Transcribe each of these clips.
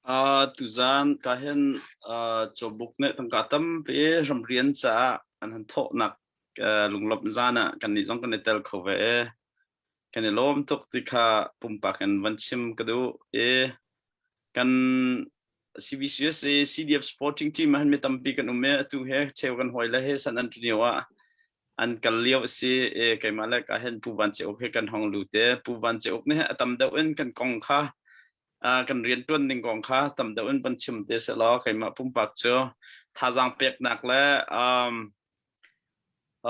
Tuzaan ka hin cawbuk nih tangka tampi ramrian caah an han thawhnak lunglawmh zaan ah kannih zong kan i tel kho ve i kan i lawm tuk ti kha pumpak in van chim ka duh i kan CBCUSA CDF supporting team ah hin mi tampi kan um i atu he cheu kan hawi le he San Antonio ah an kal lio a si i keimah le ka hin Pu Van Ceuk he kan hong lut i Pu Van Ceuk nih a tam deuh in kan kong kha kan rianṭuan ning kong kha tam deuh in van chim te sehlaw keimah pumpak cu thazaang peknak le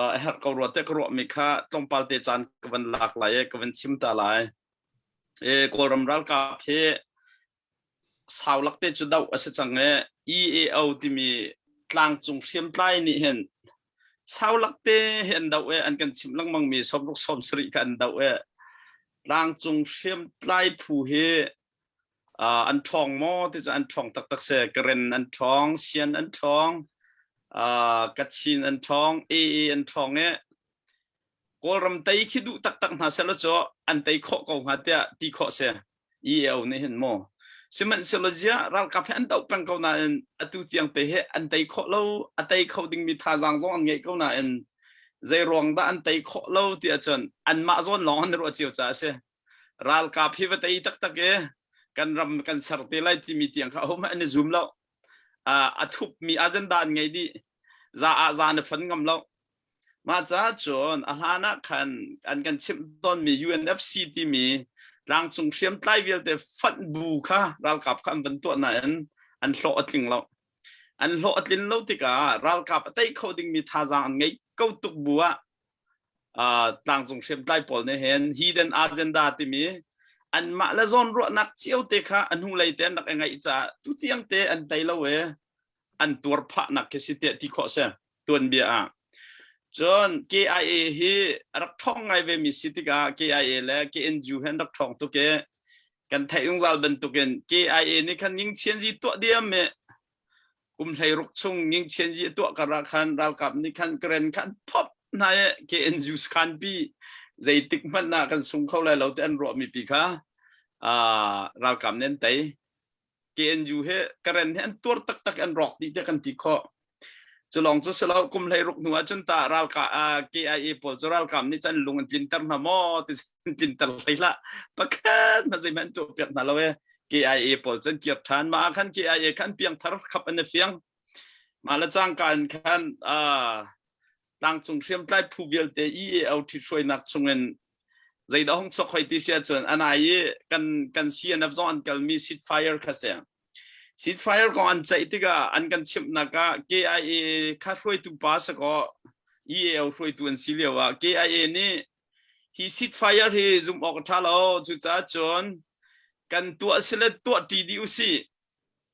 a herh ko rua te ka ruahmi kha tlawmpal te caan ka van lak lai i ka van chim ta lai. E, Kawlram ralkap hi sau lak te cu doh a si cang i EAO timi tlangcung hriamtlai nih hin sau lak te hi an doh i an kan chimh lengmang mi sawmruk sawmsarih kha an doh i tlangcung hriamtlai phu hi an ṭhawng maw ti cu an ṭhawng taktak si. Karen an ṭhawng, Sian an ṭhawng, Kachin an ṭhawng, AA an ṭhawng i Kawlram tei khi duh taktak hna sehlaw cu an tei khawh ko hnga tiah ti khawh si. EAO nih hin maw sihmanhsehlaw ziah ralkap hi an doh peng ko nain atu tiang te hi an tei khawh lo a tei kho dingmi thazaang zong an ngeih ko nain zei ruang dah an tei khawh lo ti ahcun anmah zawn lawng an ruah cio caah a si ralkap hi va tei taktak i kan ram kan ser te lai timi tiang kha hom an i zum lo a thupmi agenda an ngei dih za ah za na fon ngam lo Mah caah cun a hlan ah khan an kan chimh tawnmi UNFC timi tlangcung hriamtlai vialte fonh bu kha ralkap kha an van tuah nain an hlawh a tling lo. An hlawh a tlin lo tikah ralkap a tei kho dingmi thazaang an ngeih ko tuk bu ah tlangcung hriamtlai pawl nih hin hidden agenda timi anmah le zawnruahnak cio te kha a hnulei te an rak i ngaih caah tutiang te an tei lo i an tuar phahnak khi si tiah ti khawh si. Tuanbia ah cun KIA hi a rak ṭhawng ngai ve mi si tikah KIA le KNU hi an rak ṭhawng tuk i kan theih zungzal bantukin KIA nih khan Ngingchianzi tuah diam i kum 16 chung Ngingchianzi a tuah kar ah khan ralkap nih khan Karen kha an phop hna i KNU sakhan pi zeitik hmanh ah kan sung kho lai lo ti an ruah mi pi kha ralkap nih an tei. KNU he Karen he an tuar taktak an rawk dih tiah kan ti khawh. Cu lawng cu si lo kum 16 hnu ah cun ta ralka KIA pawl cu ralkap nih cun lung an tlinter hna maw ti an tlinter hlei hlah pakhat hmanh zeihmanh an tuah piak hna lo e KIA pawl cu an kir ṭhan mah ah khan KIA khan piangthar khap an i fiang mah le cangka in khan tlangcung hriamtlai phu vialte EAO ṭhithruainak chungin zeidah hung chuak hoi ti si ahcun anai i kan kan CNF zong an kalmi seat fire kha si seat fire kong an ceih tikah an kan chimhnak ah KIA kha hruaitu pa sakaw EAO hruaitu an si lio ah KIA nih hi seat fire hi zumh awk a ṭha lo cucaah cun kan tuah sile tuah ṭi dih usih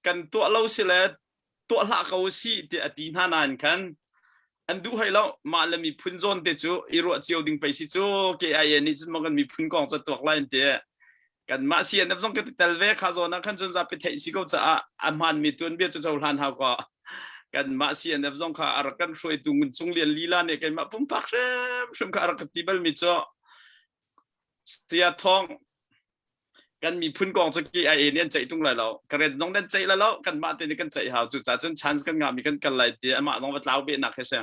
kan tuah lo sile tuah hlah ko usih tiah a ti hna nain khan an duh hoi lo mah le miphun zawn te cu i ruah cio ding pei si cu KIA nih cun maw kan miphun kong cu tuak lai an ti kanmah CNF zong ka ti tel ve kha zawn ah khan cun zapi theih si ko caah a hmaanmi tuanbia cu cohlan hau ko kanmah CNF zong kha a rak kan hruaitu Ngun Cung Lian lila nih keimah pumpak hrimhrim kha a rak ka ti balmi cu Saya Thawng kan miphun kong cu KIA nih an ceih tung lai lo Karen zong nan ceih lai lo kanmah te nih kan ceih hau cu ca cun chance kan ngah mi kan kal lai ti amah zong va tlau ve nak he si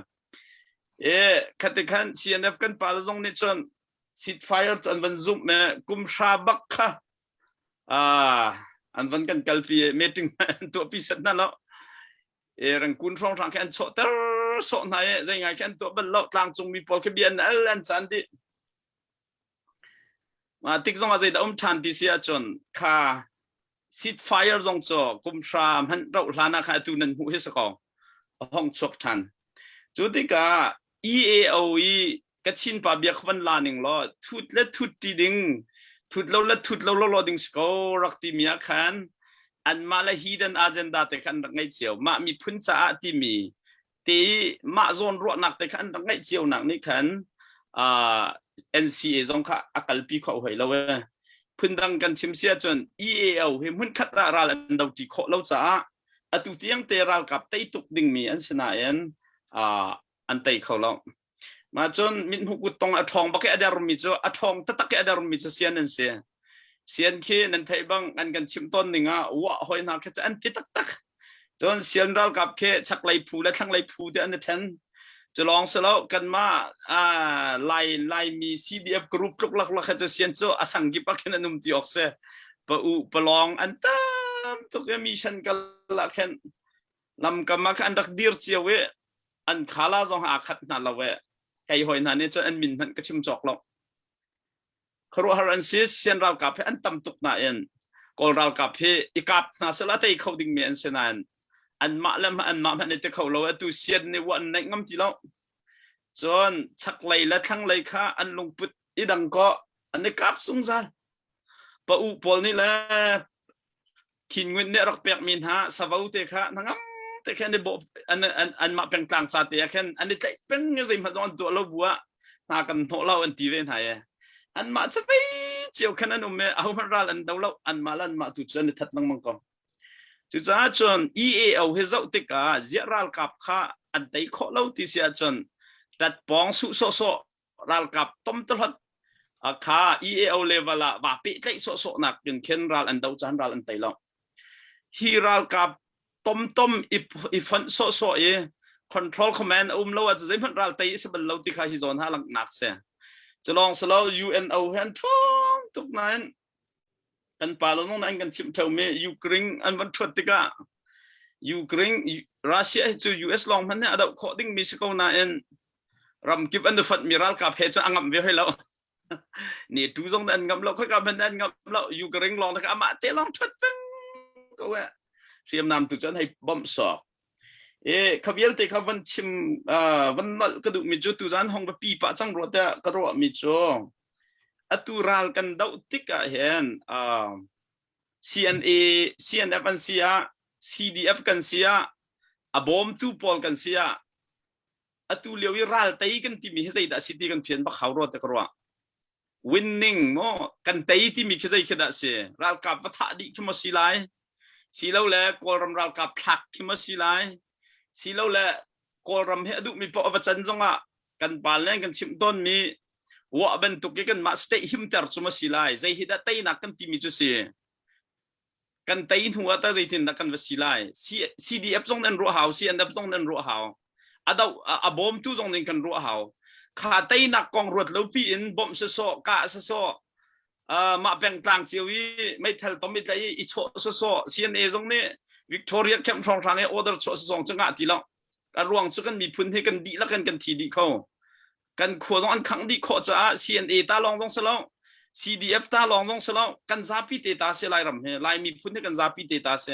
e khati khan CNF kan pa zong nih cun seat fire cu an van zumh me kum hra bak kha an van kan kalpi meeting an tuah pi set na lo e rangkun hrawng hrang khi an chawhter sawh hna e zei ngai khi an tuah bal lo tlangcung mi pawl khi bia an al an chan dih Mah tik zongah zeidah um ṭhan ti si ahcun kha seat fire zong cu kum hra hmanh rauh hlan ah khan atu nan hmuh hi si ko a hong chuak ṭhan. Cu tikah EAO i Kachin pa bia kha van la ning law thut le thut ṭi ding thut lo le thut lo lo ding si ko rak timi ah khan anmah le hidden agenda te khan rak ngei cio mah miphun caah timi te i mah zawn ruahnak te kha an rak ngeih cio nak nih khan NCA zong kha a kalpi kho hoi lo e phundang kan chim si ahcun EAO hi hmunkhat ah ral an do ṭi khawh lo caah atu tiang te ralkap tei tuk dingmi an si nain an tei kho lo mah cun mithmuh kut tong a ṭhawng bak i a dermi cu a ṭhawng taktak i a dermi cu sian an si. Sian khi nan theih bang an kan chimh tawn ning ah wah hoi hna khi cu an ti taktak. Cun sian ralkap khi chaklei phu le thlanglei phu te an i then. Cu lawng si lo kanmah Lai Laimi CDF group tluk lak lak cu sian cu a sang kip ah khin an um ti awk si. Pa u palawng an tam tuk i mission kal ah khin lamkam ah khan an rak dir cio i an khala zong aa khat hna lo e. Kei hoi hna nih cun an min hmanh ka chim cawk lo. Khuaruahhar an si. Sian ralkap hi an tam tuk nain Kawl ralkap hi i kap hna sehla tei kho dingmi an si nain anmah le anmah hmanh i ti kho lo. Atu sian nih wa an neih ngam ti lo. Cun chaklei le thlanglei kha an lungput i dang kaw an i kap zungzal. Pa u pawl nih le Khin Ngunt nih a rak pekmi hna savo te kha hnangam te khin an i bawh an an anmah pengtlang ca te ah khin an i tlaih peng i zeihmanh zong an tuah lo bu ah hna kan hnawh lo an ti ve hna i anmah cavei cio khan an um i ahohmanh ral an do lo anmah le anmah tu cu an i that lengmang ko. Cucaah cun EAO hi zoh tikah ziah ralkap kha an tei khawh lo ti si ahcun ṭatpawng suh sawhsawh ralkap tomtalhot kha EAO level ah va pehtlaih sawhsawh nak in khin ral an do caan ral an tei lo. Hi ralkap tomtom i fonh sawhsawh i control command a um lo ahcun zeihmanh ral tei a si bal lo ti kha hi zawn ha langhnak si. Culawng silo UNO he an ṭhawng tuk nain kan pa lo nong an kan chimh ṭheumi Ukraine an van ṭhuat tikah Ukraine Russia hi cu US lawng hmanh nih a doh khawh dingmi si ko nain ramkip an i fonhmi ralkap he cun a ngamh ve hoi lo. NATO zong an ngamh lo, khoika hmanh an ngamh lo. Ukraine lawng kha amah te lawng ṭhuat peng ko eh. Hriamnam tu cu an hei bawmh sawk. E kha vialte kha van chim van nolh ka duhmi cu tuzan hong va pi pah cang rua tiah ka ruahmi cu atu ral kan doh tik ah hin CNA CNF an si ah CDF kan si ah a bawmtu pawl kan si ah atu lio i ral tei kan timi hi zeidah si ti kan fian bak hau rua te ka ruah. Winning maw kan tei timi khi zei khi dah si? Ralkap va thah dih khi maw si lai? Silole Kawlram ralkap thlak khi maw si lai? Silole Kawlram hi a duhmi paoh a va can zongah kan pa le kan chimh tawnmi wah bantuk i kanmah state himter cu maw si lai? Zei hi dah teinak kan timi cu si? Kan tei hnu ah tah zeitindah kan va si lai? CDF zong nan ruah hau, CNF zong nan ruah hau. A do a bawmtu zong ning kan ruah hau. Kha teinak kong ruat lo pi in bawmh sawsawh, kah sawsawh, mah pengtlang cio i meithal tom i tlai i chawh sawsawh, CNA zong nih Victoria camp hrawnghrang i order chuah sawsawng cu ngah ti lo. A ruang cu kan miphun hi kan dihlak in kan thi dih kho. Kan khua zong an khangh dih khawh caah CNA ta lawng zong si lo, CDF ta lawng zong si lo, kan zapi te ta si Lairam hi. Lai miphun hi kan zapi te ta si.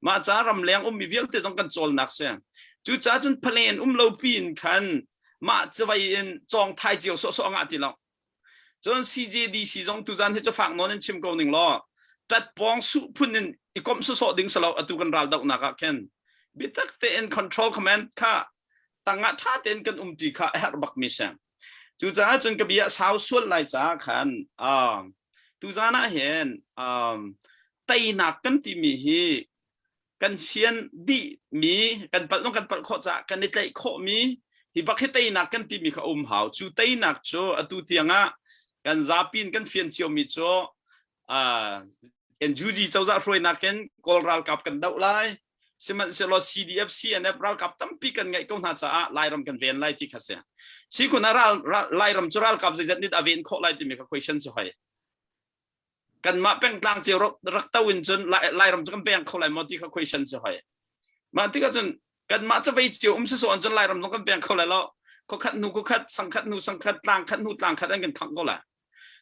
Mah ca ramleng ummi vialte zong kan cawlnak si. Cucaah cun plan um lo piin khan mah cavai in cawng thai cio sawhsawh ngah ti lo. Cun CJDC zong tuzan hi cu fak nawn in chim ko ning law ṭatpawng suh phun in i komh sawsawh ding si lo atu kan ral dohnak ah khin biatak tein control command kha tangah ṭha tein kan um ti kha a herh bakmi si. Cucaah cun ka bia sau sual lai caah khan tuzan ah hin teinak kan timi hi kan fian dih mi kan palh kan palh khawh caah kan i tlaih khawh mi hi bak hi teinak kan timi kha um hau. Cu teinak cu atu tiangah kan zapi in kan fian cio mi cu NUG cozah hruainak in Kawl ralkap kan doh lai. Sihmanhsehlaw CDF CNF ralkap tampi kan ngeih ko hna caah Lairam kan ven lai ti kha si. Sikhun ah ral, Lairam cu ralkap zeizat nih a ven khawh lai timi kha question si hoi. Kanmah pengtlang cio rak to in cun Lairam cu kan peng kho lai maw ti kha question si hoi. Mah tikah cun kanmah cavei cio um si so cun Lairam zong kan peng kho lai lo. Khua khat hnu khua khat, sang khat hnu sang khat, tlang khat hnu tlang khat an kan khangh ko lai.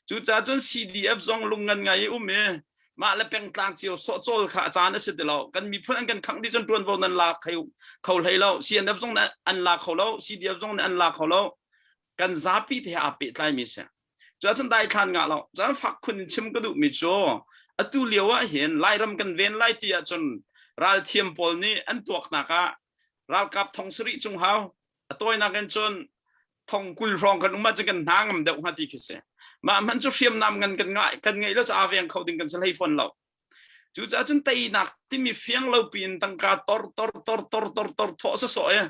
Cucaah cun CDF zong lungngan ngai i um i mah le pengtlang cio sawhcawl kha a caan a si ti lo. Kan miphun an kan khangh dih cun ṭuanvo nan la kho hlei lo. CNF zong nih an la kho lo, CDF zong nih an la kho lo. Kan zapi te he aa pehtlaimi si. Cuahcun daithlan ngah lo. Cun fak khun in chim ka duhmi cu atu lio ah hin Lairam kan ven lai ti ahcun ralthiam pawl nih an tuaknak ah ralkap thong sarih cung hau a tawinak in cun thong 20 hrawng kan um ahcun kan hna ngam deuh hnga ti khi si. Mah hmanh cu hriamnam ngan kan ngah kan ngeih lo cu aa veng kho ding kan si hlei fawn lo. Cucaah cun teinak timi fiang lo piin tangka tor tor tor tor tor tor thawh sawsawh i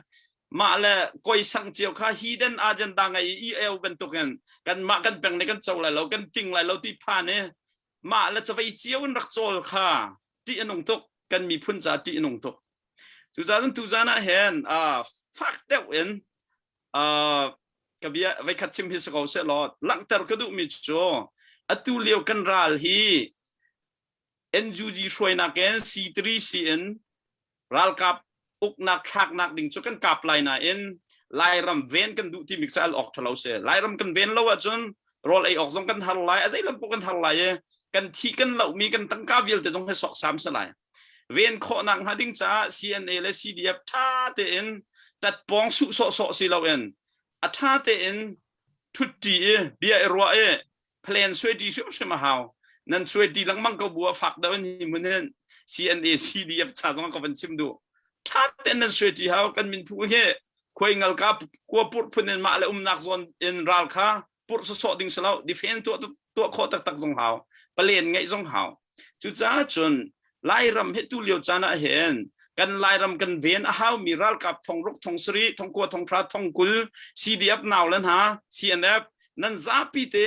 mah le koi sang cio kha hidden agenda ngei i eu bantukin kan mah kan peng nih kan co lai lo kan ting lai lo ti phan i. Mah le cavei cio in rak cawl kha ṭih a nung tuk. Kan miphun caah ṭih a nung tuk. Cucaah cun tuzan ah hin fak deuh in ka bia veikhat chim hi si ko seh law langhter ka duhmi cu atu lio kan ral hi NUG hruainak in C3C in ralkap uknak thlaknak ding cu kan kap lai nain Lairam ven kan duh timi cu al awk ṭhalo si. Lairam kan ven lo ahcun rawl ei awk zong kan har lai, a zeilam paoh kan har lai i kan thi kan lohmi kan tangka vialte zong he sawksam si lai. Ven khawhnak hnga ding caah CNA le CDF ṭha tein ṭatpawng suh sawhsawh si loin a ṭha tein ṭhutṭi i bia i ruah i plan suai ṭi hrimhrim a hau. Nan suai ṭi lengmang ko bu ah fak deuh in hi hmun hin CNA CDF ca zong ka van chim duh. Ṭha tein nan suai ṭi hau. Kan minphu hi khuai ngal ka kua purh phun in mah le umnak zawn in ral kha purh sawsawh ding si lo. Defend tuah tuah khawh taktak zong hau. Palen ngeih zong hau. Cucaah cun Lairam hi tu lio caan ah hin kan Lairam kan ven a haumi ralkap thong ruk thong sarih thong kua thong hra thong kul CDF nau le hna CNF nan zapi te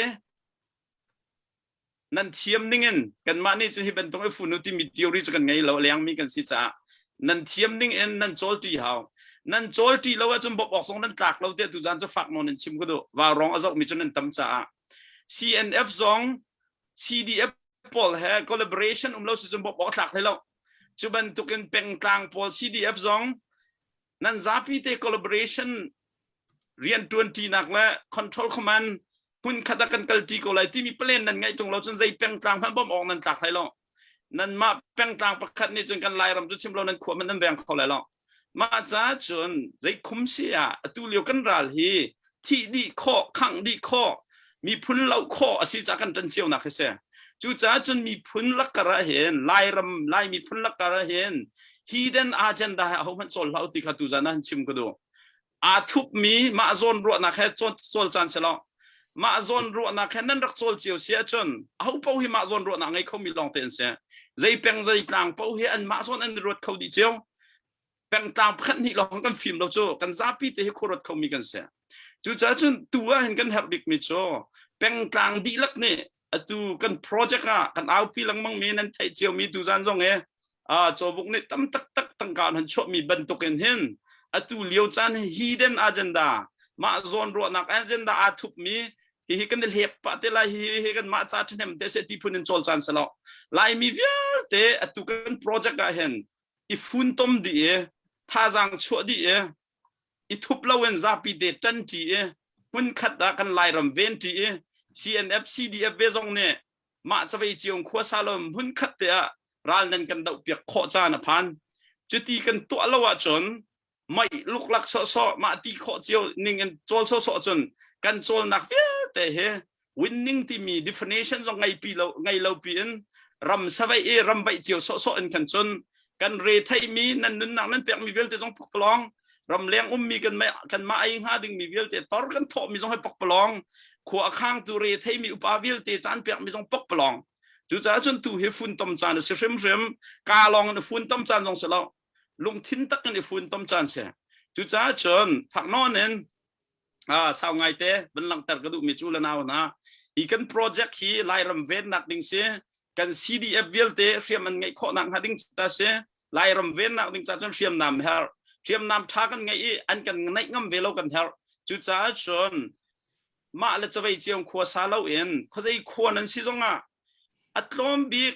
nan thiam ning in kanmah nih cun hi bantuk i funu timi theory cu kan ngei lo lengmi kan si caah nan thiam ning in nan cawl ṭi hau nan cawl ṭi lo ahcun bawp awk zong nan tlak lo tiah tuzaan cu fak nawn in chim ka duh vaurawng a zohmi cu nan tam caah CNF zong CDF pawl he collaboration um lo si cun bawmh awk tlak hlei lo. Cu bantukin pengtlang pawl CDF zong nan zapi te collaboration rian ṭuanṭinak le control command hmun khat ah kan kalṭi ko lai timi plan nan ngeih ṭung lo cun zei pengtlang hmanh bawmh awk nan tlak hlei lo. Nanmah pengtlang pakhat nih cun kan Lairam cu chim lo nan khua hmanh nan veng kho lai lo. Mah caah cun zeikhum si ah atu lio kan ral hi thih dih khawh, khangh dih khawh, miphun loh khawh a si caah kan ṭan cionak hi si. Cucaah cun miphun lakkar ah hin Lairam Lai miphun lakkar ah hin hidden agenda he ahohmanh cawl hlah u ti kha tuzan ah han chim ka duh. Aa thupmi mah zawn ruahnak he cawl caan si lo. Mah zawn ruahnak he nan rak cawl cio si ahcun aho paoh hi mah zawn ruahnak ngei khomi lawngte an si. Zei peng zei tlang paoh hi an mah zawn an i ruat kho dih cio. Pengtlang pakhat hnih lawng kan fim lo cu kan zapi te hi khuaruat khomi kan si. Cucaah cun tu ah hin kan herh bikmi cu pengtlang dihlak nih atu kan project ah kan aupi lengmang mi nan theih ciomi tuzan zong i cawbuk nih tam taktak tangka an chuahmi bantukin hin atu lio caan hi hidden agenda mah zawn ruahnak agenda aa thupmi hihi kan i hlep pah te lai hihi kan mah ca ṭhahnem te se ti phun in cawl caan si lo Laimi vialte atu kan project ah hin i funtom dih i thazaang chuah dih i i thup loin zapi te ṭanṭi i hmunkhat ah kan Lairam venṭi i CNF CDF ve zong nih mah cavei ciong khuasa lo hmunkhat te ah ral nan kan doh piak khawh caan a phan. Cuti kan tuah lo ahcun mei luklak sawhsawh mah ti khawh cio ning in cawl sawhsawh cun kan cawlnak vialte hi winning timi definition zong ngei pi lo ngei lo pi in ram savei i ram vaih cio sawhsawh in khan cun kan re theimi nan nunnak nan pekmi vialte zong pakpalawng ramleng ummi kan kan mah ei hnga dingmi vialte tor kan thawhmi zong hai pakpalawng khua a khangtu re theimi upa vialte caan pekmi zong pakpalawng cucaah cun tu hi funtom caan a si hrimhrim ka lawng in funtom caan zong si lo lungthin tak in i funtom caan si cucaah cun phak nawn in sau ngaite van langhter ka duhmi cu le nau hna hi kan project hi Lairam vennak ding si kan CDF vialte hriam an ngeih khawhnak hnga ding ca si Lairam vennak ding ca cun hriamnam herh hriamnam tha kan ngeih i an kan neih ngam ve lo kan herh cucaah cun mah le cavei ciong khua sa lo in khuazei khua nan si zongah a tlawm bik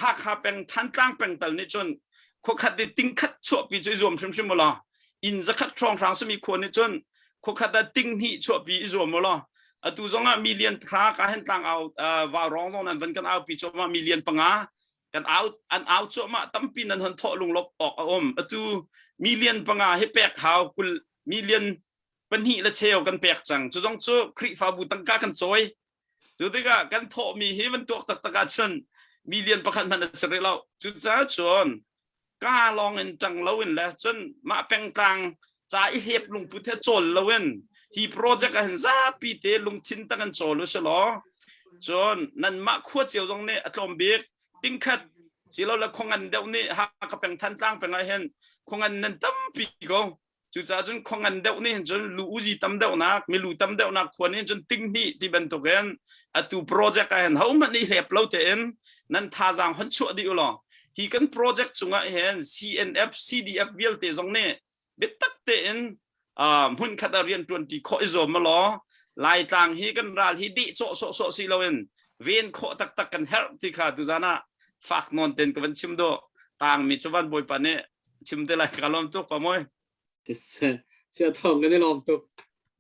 Hakha peng Thantlang peng tal nih cun khuakhat i tingkhat chuahpi cu i zuam hrimhrim u law inn zakhat hrawnghrang simi khua nih cun khuakhat ah ting hnih chuahpi i zuam u law atu zongah million pahra ka hen tlang au vaurawng zong nan van kan aupi cuahmah million panga kan au an au cuahmah tampi nan hon thawh lunglop awk a um atu million panga hi pek hau kul million pahnih le cheu kan pek cang cu zong cu Khrihfabu tangka kan cawi Cu tikah kan thawhmi hi van tuak taktak ahcun million pakhat hmanh a si rih lo. Cucaah cun ka lawng in ṭang loin le cun mah pengtlang ca i hlep lungput he cawl loin hi project ah hin zapi te lungthin tak in cawl u si law cun nanmah khua cio zong nih a tlawm bik tingkhat silole khuangan deuh nih Hakha peng Thantlang peng ah hin khuangan nan tampi ko. Cucaah cun khua ngan deuh nih hin cun lu uzi tam deuhnak, milu tam deuhnak khua nih cun ting hnih ti bantukin atu project ah hin hohmanh nih hlep lo tein nan thazaang hon chuah dih u law hi kan project cungah hin CNF, CDF vialte zong nih biatak tein hmun khat ah rian ṭuan ṭi khawh i zuam law Laitlang hi kan ral hi dih cawh sawhsawh si loin ven khawh taktak kan herh ti kha tuzan ah fak nawn ten ka van chim do tangmi cu van bawipa nih chim te lai ka lawm tuk pa moi Sia thong kan i lawm tuk.